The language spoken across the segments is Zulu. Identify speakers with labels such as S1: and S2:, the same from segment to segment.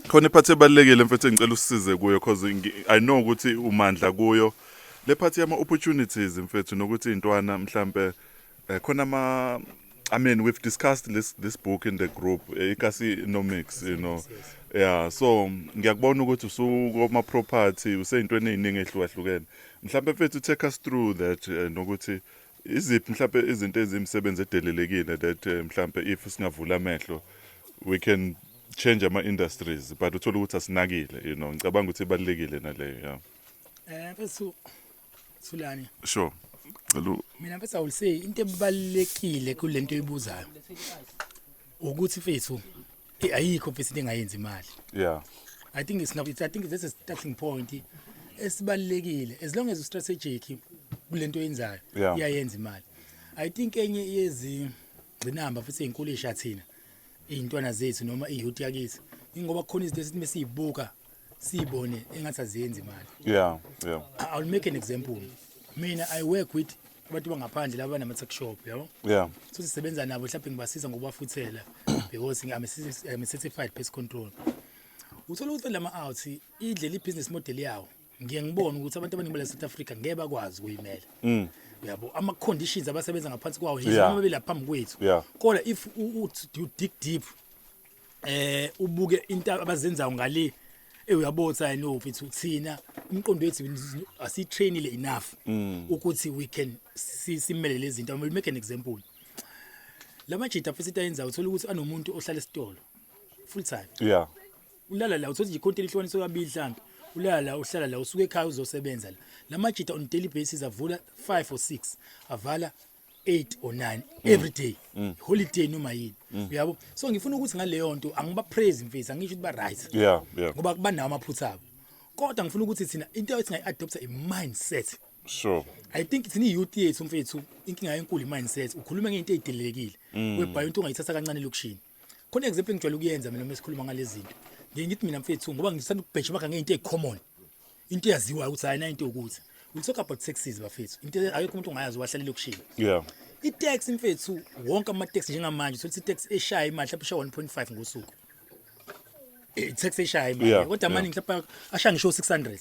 S1: Khona iphathi ebalulekile, mfethu, engicela usisize kuyo because I know ukuthi umandla kuyo le phathi yama opportunities, mfethu, nokuthi intwana mhlambe khona ama, I mean, we've discussed this book in the group, iKasinomics. Yeah, so ngiyakubona ukuthi usukoma property, useyintweni eziningi ehlukahlukene. Mhlambe, mfethu, take us through that, nokuthi iziphi mhlambe izinto ezimsebenzi edelelekile that mhlambe if singavula amehlo we can change ama industries, but uthola ukuthi asinakile. Ngicabanga ukuthi ibalulekile naleyo, yeah.
S2: Mfethu Thulani.
S1: Sure. Cela.
S2: Mina, mfethu, I will say into ebalulekile kulento oyibuzayo ukuthi, mfethu, ayikho, mfethu, into engayenzi imali. I think it's not it's, I think this is starting point esibalulekile. As long as u strategic kulento oyenzayo, iyayenza imali. I think enye yezi ngcinamba futhi ezinkulu esha thina izintwana zethu noma iyouth yakithi, ingoba kukhona izinto esithi mesizibuka sibone engathi aziyenzi imali. I'll make an example. Mina, I work with abantu bangaphandle laba banama tuck shop, yabo. So sisebenza nabo, mhlawumbe ngibasiza ngokubafuthela because I'm a certified pest control. Uthola ukuthi lama out indlela i-business model yawo, ngiye ngibone ukuthi abantu abaningi bala South Africa ngeke bakwazi ukuyimela. Uyabo, ama conditions abasebenza ngaphansi kwawo nje noma belapha phambi kwethu. Kodwa if you dig deep, ubuke into abazenzayo ngale, uyabona ukuthi I know, mfethu, thina umqondo wethu asitrainile enough ukuthi we can simele lezi zinto. I will make an example. Lamajita futhi into ayenzayo, uthola ukuthi anomuntu ohlala esitolo full time. Ulala la, uthola nje icontainer ihlukaniswe kabili, mhlambe ulala la, uhlala la, usuke ekhaya uzosebenza la. Lamajita on daily basis avula 5 or 6, avala 8 or 9 every day, holiday noma yini, uyabo. So ngifuna ukuthi ngaleyo nto angiba praise, mfethu, angisho ukuthi ba right ngoba banawo amaphutha abo, kodwa ngifuna ukuthi thina into ethi ngayi-adopta i-mindset. I think thina i-youth yethu, mfethu, inkinga enkulu i-mindset. Ukhuluma ngento ezidelelekile webhayo, into ongayithatha kancane elokishini. Khona example engijwayele ukuyenza mina uma sikhuluma ngalezi zinto. Ngiye ngithi mina, mfethu, ngoba ngisanda ukubenchmarka ngento ezicommon, into eyaziwayo ukuthi hayi, na into yokuthi we talk about taxis, bafethu, into ayikho umuntu ongayazi wahlala elokishini. I-taxi, mfethu, wonke ama-taxi njengamanje uthola ukuthi i-taxi eshaya imali mhlawumbe ishaya 1.5 ngosuku, i-taxi eshaya imali, kodwa amaningi mhlawumbe ashaya ngisho 600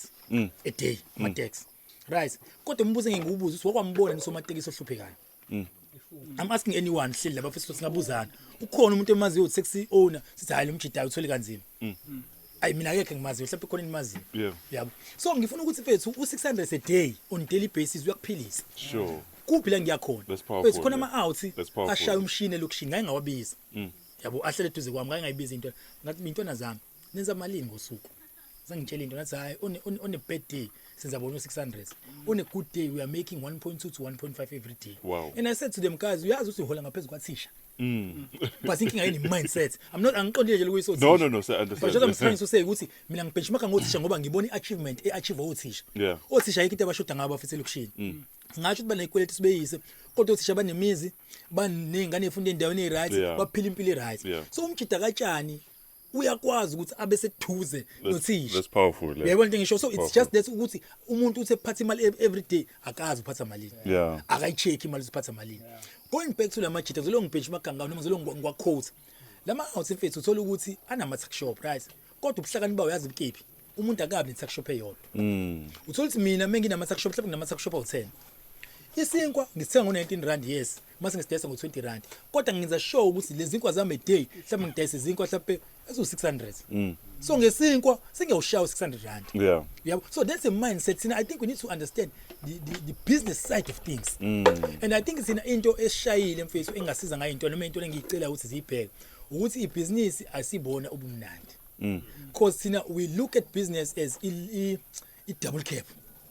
S2: a day ama-taxi, right? Kodwa umbuzo engikubuza ukuthi wakwambona nisomatekisi ohluphekayo? I'm asking anyone hleli lapha futhi singabuzana, ukhona umuntu emaziyo ukuthi taxi owner sithi hayi, lo mjidayo uthole kanzima? Ayi, mina akekho engimaziyo. Mhlawumbe khona enimaziyo. Yabo, so ngifuna ukuthi, mfethu, u-600 a day on daily basis uyakuphilisa. Kuphi la ngiyakhona?
S1: That's powerful,
S2: Mfethu, khona
S1: yeah.
S2: ama-out
S1: That's powerful.
S2: ashaya umshini elokishini, ngake ngawabiza, yabo, ahlele eduze kwami. Ngake ngayibiza into, ngathi, "Intwana zami, nenza malini ngosuku?" Zangitshela into, ngathi, "Hayi, on a bad day senza bona u-600, on a good day we are making 1.2 to 1.5 every day." And I said to them, "Guys, uyazi ukuthi uhola ngaphezu kwathisha, but inkinga yini? Mindset." I'm not, angiqondile nje lokuyisothisha.
S1: No, sir, I understand.
S2: But what I'm trying to say ukuthi mina ngibenchmarka ngothisha ngoba ngibona i-achievement e-achieve othisha. Othisha ayikho into abashoda ngabo bafethu elokishini. Singasho ukuthi banezikweletu sibeyise, kodwa othisha banemizi, baney'ngane ey'funda ey'ndaweni ey'right, baphila impilo e-right. So umjida katshani uyakwazi ukuthi abe seduze nothisha.
S1: That's powerful, yeah.
S2: Uyayibona into engisho? So it's
S1: Powerful.
S2: just that ukuthi umuntu uthi ephatha imali every day, akazi uphatha malini, akayi-check imali ukuthi uphatha malini. Going back to lamajita, ngizolo ngibenchmarka ngawo noma ngizolo ngiwa-quote lama outs, mfethu, uthola ukuthi anama-tuck shop, right? Kodwa ubuhlakani bawo yazi bukephi? Umuntu akabi ne-tuck shop eyodwa. Uthola ukuthi mina uma nginama-tuck shop, mhlawumbe nginama-tuck shop awu-10, isinkwa ngisithenga ngo-R19, yes, mase ngisidayisa ngo-R20, kodwa ngenza sure ukuthi lezi zinkwa zami a day mhlawumbe ngidayisa izinkwa mhlawumbe eziwu-600, so ngesinkwa singiyawushaya u-R600. Yabo, so that's a mindset. Thina, I think we need to understand the business side of things, and I think thina into esishayile, mfethu, engasiza ngayo into noma into engiyicela ukuthi ziyibheke ukuthi ibhizinisi asibona ubumnandi, because thina we look at business as i double cab.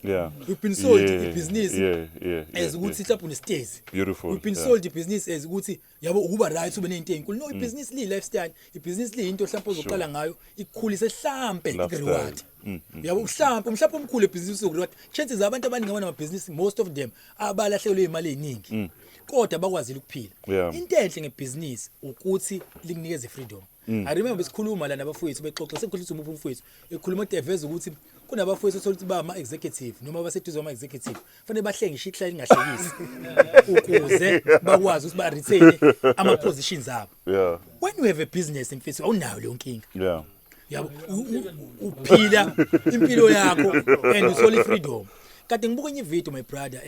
S2: We've been sold ibhizinisi as ukuthi mhlawumbe unesitezi.
S1: Beautiful,
S2: We've been sold ibhizinisi as ukuthi, yabo, ukuba right, ube nento ezinkulu. No, ibhizinisi liyi lifestyle, ibhizinisi liyinto mhlawumbe ozoqala ngayo ikukhulise mhlambe,
S1: Lifestyle.
S2: ikureward, yabo, mhlambe omkhulu ibhizinisi uzokureward. Chances abantu abaningi abanamabhizinisi, most of them abalahlekelwe imali eziningi, kodwa bakwazile ukuphila. Into enhle ngebhizinisi ukuthi likunikeze freedom. I remember sikhuluma la nabafowethu bexoxa, sekukhuluma ukuthi umuphi umfowethu ekhuluma edeveza ukuthi kunabafowethu othola ukuthi ba ama executive noma baseduze kwama executive, fanele bahlenge ngisho ihlala ingahlekisi ukuze bakwazi ukuthi ba retain ama positions abo. When you have a business, mfethu, awunayo leyo nkinga. Yabo, uphila impilo yakho and uthola ifreedom. Kade ngibuka enye video, my brother,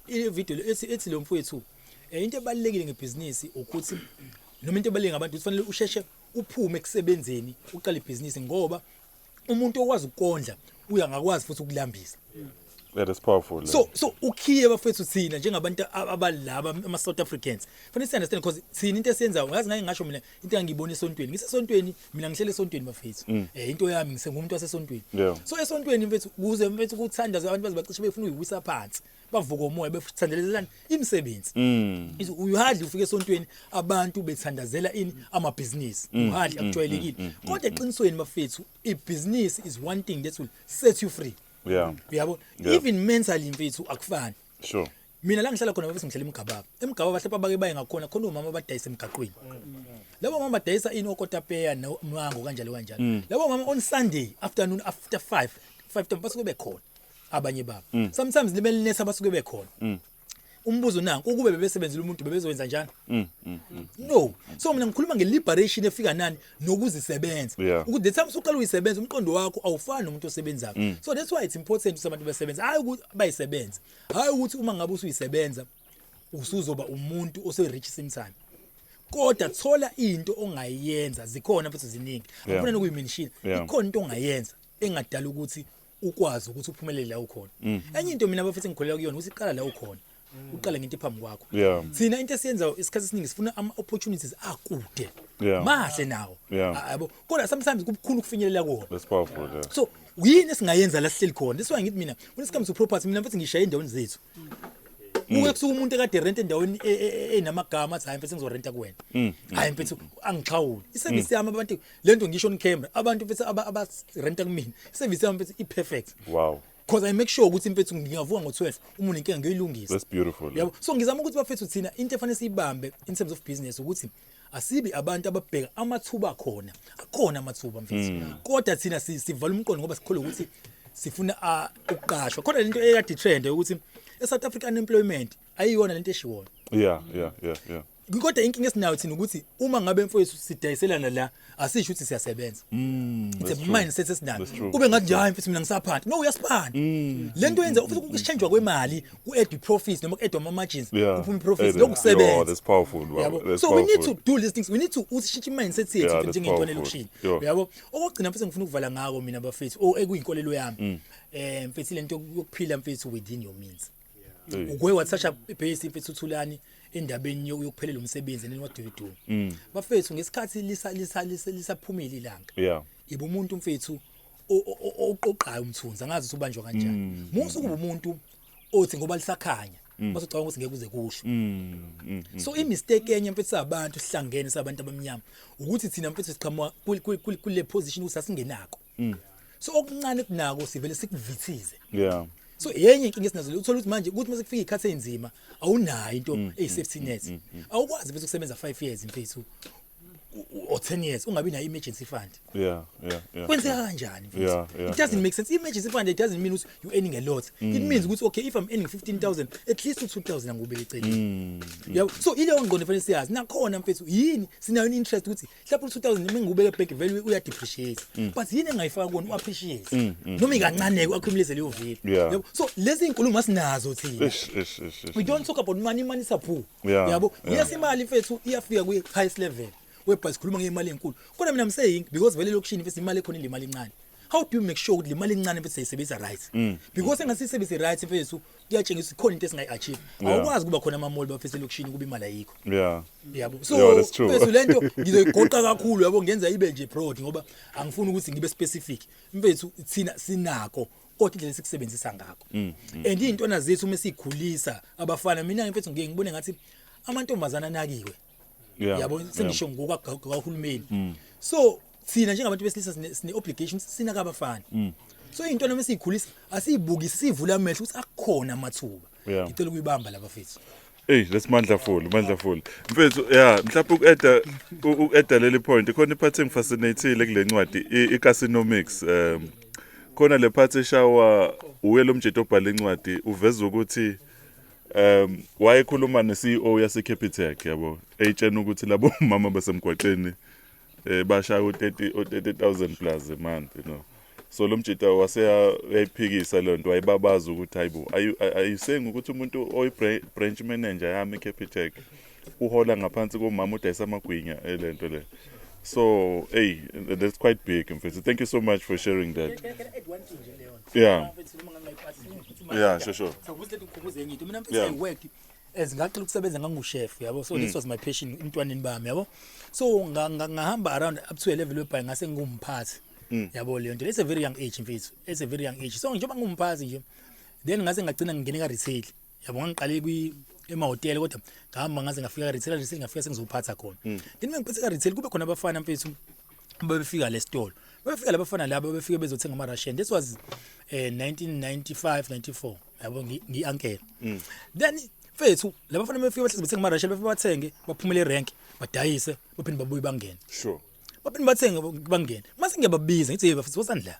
S2: i-video ethi lo mfowethu, into ebalulekile ngebhizinisi ukuthi, noma into ebalulekile ngabantu, kufanele usheshe uphume ekusebenzeni uqale ibhizinisi, ngoba umuntu okwazi ukondla uyangakwazi futhi ukulambisa.
S1: Yeah, that's powerful.
S2: So ukhiye, bafethu, thina njengabantu abalaba ama South Africans fanele si understand, because thina into esiyenzayo, ngazi ngake ngasho mina into engangiyibona esontweni, ngisesontweni mina, ngihlele esontweni, bafethu, into yami ngisengumuntu wasesontweni. So esontweni, mfethu, kuze, mfethu, kuthandaza abantu baze bacishe befuna uyiwisa phansi, bavuka umoya bethandazelana imisebenzi. Uyahadli ufike esontweni abantu bethandazela ini? Amabhizinisi. Uhadli, akujwayelekile, kodwa eqinisweni, bafethu, ibhizinisi is one thing that will set you free. Uyabo? Even mentally, mfethu, akufani. Mina la ngihlala khona, bafethu, ngihlala eMgababa. EMgababa mhlawumbe abake baye ngakhona, khona omama abadayisa emgaqweni. Labo mama badayisa ini? Okotapeya nomango, kanjalo kanjalo. Labo mama on Sunday afternoon after 5 5 basuke bekhona abanye babo. Sometimes libe linetha, basuke bekhona. Umbuzo nanku: ukube bebesebenzile umuntu, bebezowenza njani? No. So mina ngikhuluma nge-liberation efika nani? Nokuzisebenza. Ukuthi the time usuqala uyisebenza, umqondo wakho awufani nomuntu osebenzayo. So that's why it's important ukuthi abantu besebenze, hayi ukuthi bayisebenze, hayi ukuthi uma ngabe usuyisebenza usuzoba umuntu ose-rich same time, kodwa thola into ongayenza. Zikhona futhi ziningi, akufuna nokuyimention. Ikhona into ongayenza engadala ukuthi ukwazi ukuthi uphumelele la ukhona. Enye into mina, bafethu, ngikholelwa kuyona ukuthi iqala la ukhona, uqale ngento ephambi kwakho. Thina into esiyenzayo isikhathi esiningi sifuna ama-opportunities akude. Mahle nawo. Yabo, kodwa sometimes kubukhulu ukufinyelela kuwona.
S1: That's powerful, yeah.
S2: So yini esingayenza la sihleli khona? That's why ngithi mina, when it comes to property, mina mfethu ngishaye endaweni zethu. Kuke kusuka umuntu ekade rent endaweni enamagama athi, "Hayi mfethu, ngizorenta kuwena." Hayi mfethu, angixhawuli iservice yami. Abantu, lento ngisho on camera, abantu mfethu aba renta kumina, iservice yami, mfethu, i-perfect. Because I make sure ukuthi, mfethu, ngingavuka ngo-12, uma unenkinga ngiyoyilungisa.
S1: That's beautiful.
S2: Yabo, so ngizama ukuthi, bafethu, thina into efanele siyibambe in terms of business ukuthi asibi abantu ababheka amathuba akhona. Akhona amathuba, mfethu, kodwa thina sivala umqondo ngoba sikholwa ukuthi sifuna ukuqashwa. Khona lento ekade trend ukuthi eSouth Africa unemployment ayiyona lento eshiwona. Kodwa inkinga esinayo thina ukuthi uma ngabe, mfowethu, sidayiselana la, asisho ukuthi siyasebenza. It's a
S1: That's true.
S2: mindset esinayo.
S1: That's true.
S2: Kube ngathi nje, "Hayi mfethu, mina ngisaphanda." No, uyasiphanda lento yenza futhi ukuchangewa kwemali, ku-add profits noma ku-add ama-margins, kuphume profits.
S1: Hey,
S2: Lokusebenza.
S1: Yo, that's powerful. Wow.
S2: Yabo.
S1: That's
S2: So we need to
S1: powerful.
S2: do these things. We need to usishintshe i-mindset yethu,
S1: Yeah,
S2: mfethu,
S1: that's
S2: njengentwana
S1: powerful.
S2: elokishini. Yabo, okugcina, mfethu, ngifuna ukuvala ngako mina, bafethu, o ekuyinkolelo yami, mfethu, lento yokuphila, mfethu, within your means.
S1: Hey.
S2: Ukuye watoucha base, mfethu, uthulani endabeni yokuphelela umsebenzi and then what do you do? Bafethu, ngesikhathi lisaphumile ilanga, ibe umuntu, mfethu, oqoqayo umthunzi, angazi ukuthi ubanjwa kanjani. Musu kuba umuntu othi ngoba lisakhanya base ucabanga ukuthi ngeke uze kusho. So i-mistake enye, mfethu, sabantu sihlangene sabantu abamnyama ukuthi thina, mfethu, siqhamuka kule position ukuthi asingenako, so okuncane kunako sivele sikuvithize. So yenye inkinga esinazo le, uthola ukuthi manje ukuthi mase kufika ikhathi enzima awunayo into eyi safety net. Awukwazi mfethu ukusebenza 5 years, mfethu, or 10 years ungabi nayo emergency fund. Kwenzeka kanjani, mfethu? It doesn't make sense. Emergency fund, it doesn't mean ukuthi you earning a lot. It means ukuthi, okay, if I'm earning 15,000, at least u2000 angubeka eceleni. Yabo, so ileyo ngqondo fanele siyazi nakhona, mfethu. Yini sinayo interest ukuthi mhlawumbe u2000 mengubeka ebank value uya depreciate, but yini engayifaka kuwona u appreciate noma ikancane ku accumulate leyo value? Yabo, so lezi inkulumo asinazo thina.
S1: Ish, ish, ish, ish.
S2: We don't talk about money. Money saphu. Yabo. Yes, imali, mfethu, iyafika kwi highest level whereby sikhuluma ngemali enkulu, kodwa mina I'm saying, because vele lokishini, mfethu, imali ekhona ile mali encane. How do you make sure ukuthi le mali encane, mfethu, siyisebenzisa right? Because engasiyisebenzisi right, mfethu, kuyatshengisa ukuthi khona into esingayi-achieve. Awukwazi kuba khona ama-mall, bafethu, elokishini kuba imali ayikho. Yabo, so
S1: Yeah, that's true.
S2: mfethu, lento ngizoyigoqa kakhulu, yabo, ngenza ibe nje broad ngoba angifuni ukuthi ngibe specific. Mfethu, thina sinako, kodwa indlela esikusebenzisa ngakho and iy'ntwana zethu uma siyikhulisa abafana, mina mfethu ngike ngibone ngathi amantombazana anakiwe. Yabo, sengisho ngokwakahulumeni. So thina njengabantu besilisa sine obligation sinaka abafana. So iy'ntwana uma siyikhulisa asiyibukisi, siyivule amehlo ukuthi akukhona amathuba. Ngicela ukuyibamba la, bafethu.
S1: Hey, that's mandlaful, mandlaful. Mfethu, yeah, mhlawumbe uku-adda leli point, khona ipart engifascinateile kule ncwadi, i-Casinomics. Khona le part eshawa uye lo mjeto obhala incwadi, uveza ukuthi wayekhuluma ne-CEO yase Capitec, yabo, eyitshena ukuthi labo mama basemgwaqeni. Bashaya u30 u30,000 plus a month. So lo mjita waseya uyayiphikisa le nto, wayibabaza ukuthi, "Hayibo, are you saying ukuthi umuntu oyi branch manager yami eCapitec uhola ngaphansi komama udayisa amagwinya elento le?" So hey, that's quite big, mfethu. Thank you so much for sharing that.
S2: Can I add one thing nje leyo nto? Mfethu, noma ngangayiphathi nje.
S1: Yeah, sure.
S2: So ukuthi lethi ngikhumbuze enye into. Mina, mfethu, I worked as, ngaqala ukusebenza ngangu-chef, yabo. So this was my passion emntwaneni bami, yabo. So ngahamba around up to a level whereby ngase ngiwumphathi. Yabo leyo nto. It's a very young age, mfethu. It's a very young age. So njengoba ngiwumphathi nje, then ngase ngagcina ngingene ka retail. Yabo, ngangiqale kwi emahhotela, kodwa ngahamba ngaze ngafika ka retail, ngafika sengizophatha khona. Then mengiphethe ka retail, kube khona abafana, mfethu, babefika lesitolo. Befika labafana laba, befika bezothenga ama Russian. This was 1995 94, yabo, ngi-uncle. Then, mfethu, labafana befika bahlezi bethenga ama Russian, befika bathenge, baphumele erank, badayise, baphinde babuye bangene. Baphinde bathenge, bangene. Mase ngiyababiza, ngithi, "Hey bafethu, wozani la,"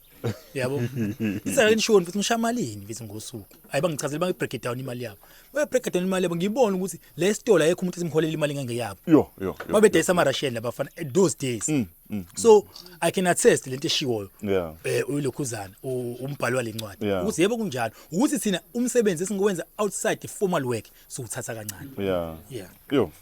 S2: yabo. Ngithi, "Ake nishoni, mfethu, ngishaya malini, mfethu, ngosuku?" Hayi, bangichazela, bangi break it down imali yabo. Baye break it down imali yabo, ngibona ukuthi le store ayekho umuntu esimholela imali engangeyabo.
S1: Yo yo yo.
S2: Babedayisa ama Russian labafana at those days. So I can attest lento eshiwoyo uyilokhuzana umbhalo walencwadi ukuthi yebo, kunjalo, ukuthi thina umsebenzi esingowenza outside the formal work siwuthatha kancane. Yeah.
S1: Yo.